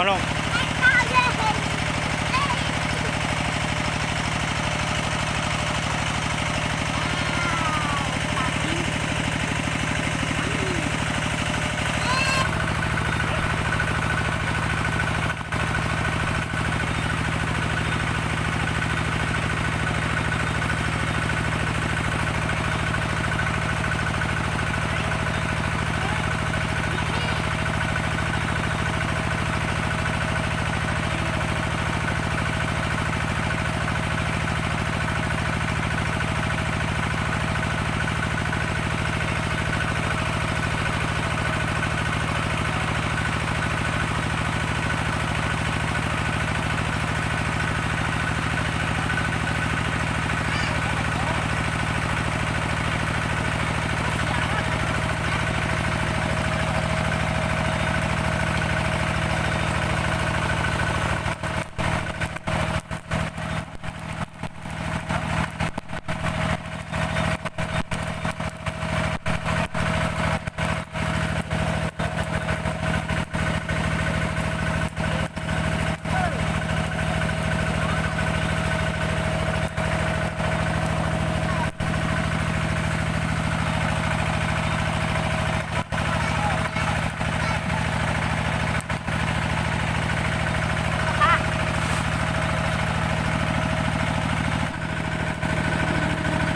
Hov los.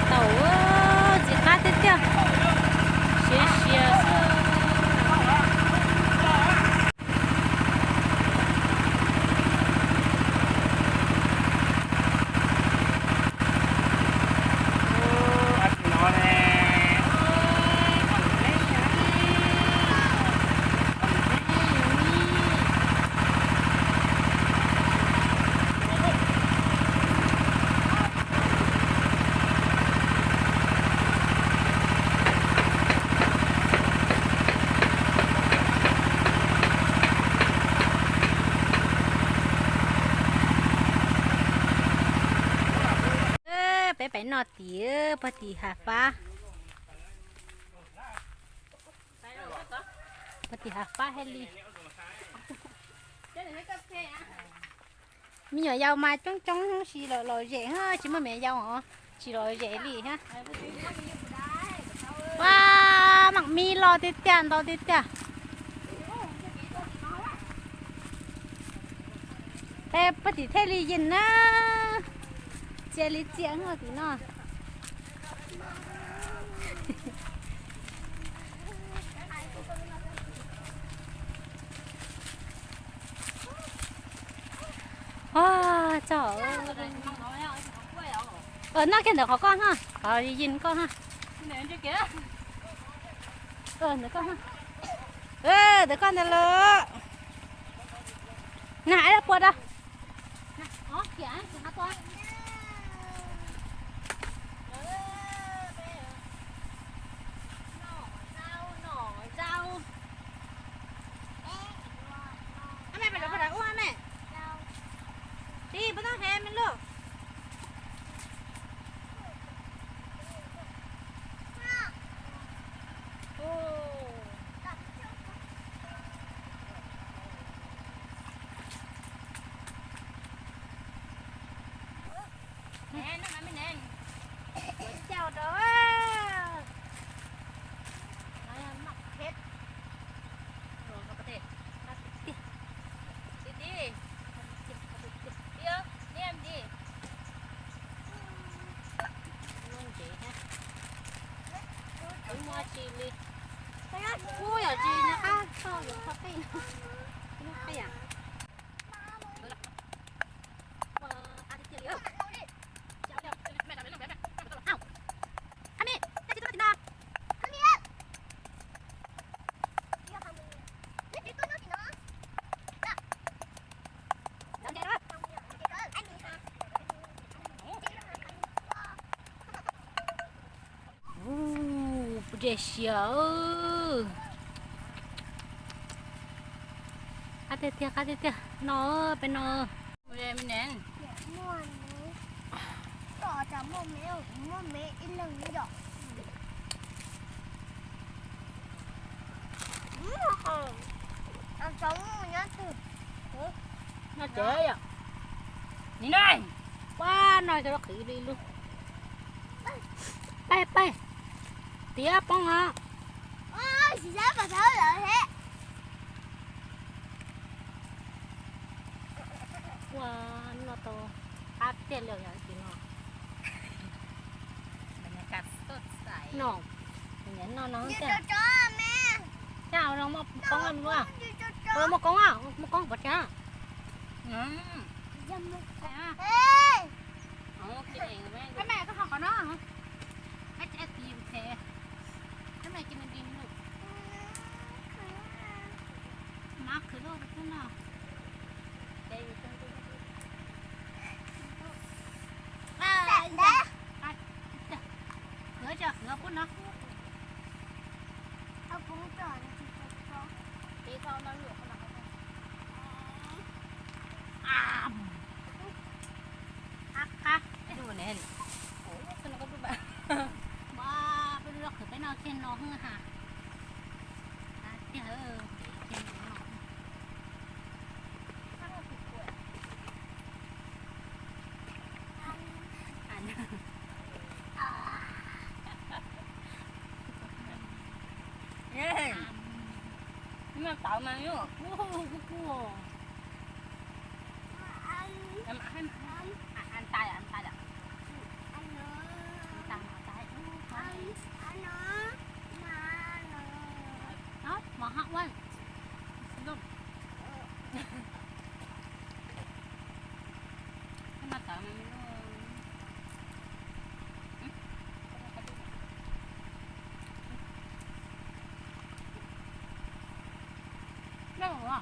Tau, ntxim qab tiag tiag, siav siav xwb. Peb pem no tim, puag tim Hav Fab. Tim hav pab hais li. Me nyuam yaus mas coob coob sis los lom zem, tsis muaj me nyuam yaus os, tsis lom zem li thiab. Ua, mam mi los tiag tiag, ntau tiag tiag. Peb puag tim thiaj li yeej na, txia li txia tim no. Txog, noj kiag ntawm qhov koj na, qhov yeej koj na. Ntawm koj ntag lauj. Na, ib pua rau. Ab, me pam lawv pab ua me. Tis, puas tau hev me luj? Ub, yog tsis nyob qab toj yuav qhov peb, qhov peb yom. Ub, puas dej siab. Qab tiag tiag, qab tiag tiag no, peb no. No tsev yom. Nim no, pab no cov qhwv li lub. Pab, pab, tiab poob os. Ua, no tau qab tiag li yom, tim no. No, no no tiag. Cas los muaj koob, muaj koob, muaj koob pov tseg. Koj ho qhov no, ib tis them, koj me cis me ntsis lug, mas khwv lub no. Khwv, khwv pub no. Qab, qab. Peb lub khwv peb no kiag no hwj ha. Tiag, kiag no. Tau mas, ăn tay, ăn tay, ăn tay, ăn tay. Mov hab ua. Noj ua.